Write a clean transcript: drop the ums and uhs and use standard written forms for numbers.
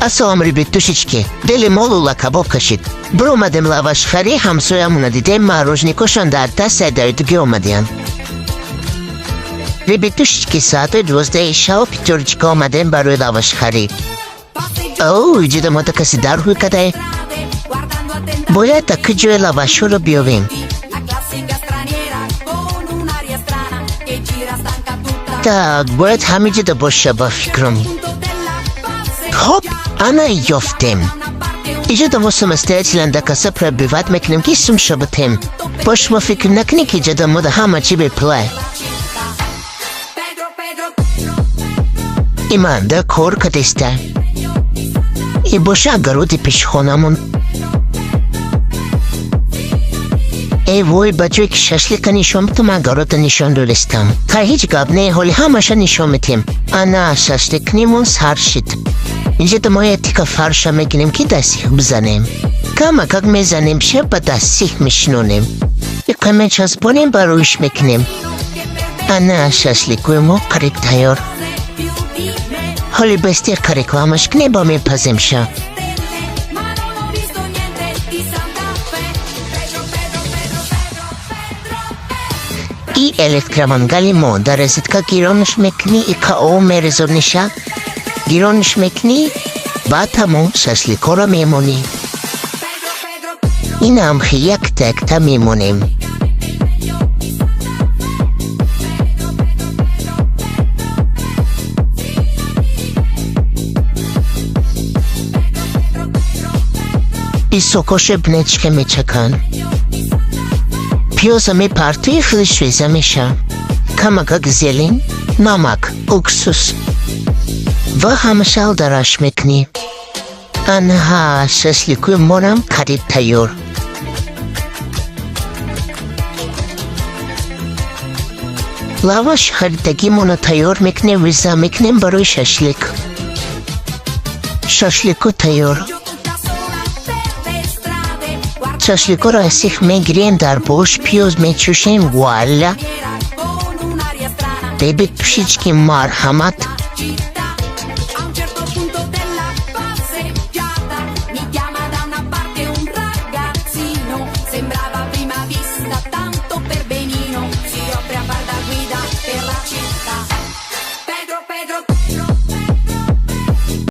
Ассалом, ребятушечки. Дили мо лула кабоб кашид. Биромадем лавашхарӣ, ҳамсоямона дидем, мороженикошон дар даст сайдаидугӣ омадиянд. Ребятушечки, соатои 12-и шав Пятёрочка омадем барои лавашхарӣ. Оу, иҷода мода каси дар ҳуй кадай. Бояд таки ҷои лавашҳоро биёвем. Так, бояд ҳамиҷода боша, ба фикрам. Хоп, ана ёфтем. Иҷода мо самостоятельно до касса пробивать мекунем, ки сум шабатем. Бо шумо фикр накунед, ки иҷода мода ҳама чи бепулай. Иманда кор кадеста. И боша огороди пешхонамон. Эй вой, ба ҷое ки шашлика нишон битам, огорода нишон додистам. Хай, ҳеҷ гап не, ҳоли ҳамаша нишон метем. Ана шашликнимон сар шид. Инҷода мо як тика фарша мегирем, ки дастих бизанем. Камакак мезанем ша, ба дастих мешинонем. Иқа мечаспонем, ба рӯиш мекунем. Ана шашликои мо қариб тайёр. Ҳоли бестиқа рекламаш кунем, ба мепазем ша. И электромангали мо дар розетка гиронаш мекунӣ, иқа об мерезониша, гиронаш мекунӣ, баъд тамом, шашликоро мемонӣ. Инам якта якта мемонем. И сокоше бнечке мечаканд. Пиёза мепартои, хеле свежа меша. Камакак зелень, намак, уксус ва ҳамашал дараш мекунӣ. Анҳа, шашликои морам қариб тайёр. Лаваш харидагимонро тайёр мекунем, виза мекунем барои шашлик. Шашлико тайёр. Шашликоро аз сих мегирем, дар бош пиёз мечушем, вуаля! Ребятушечки, марҳамат.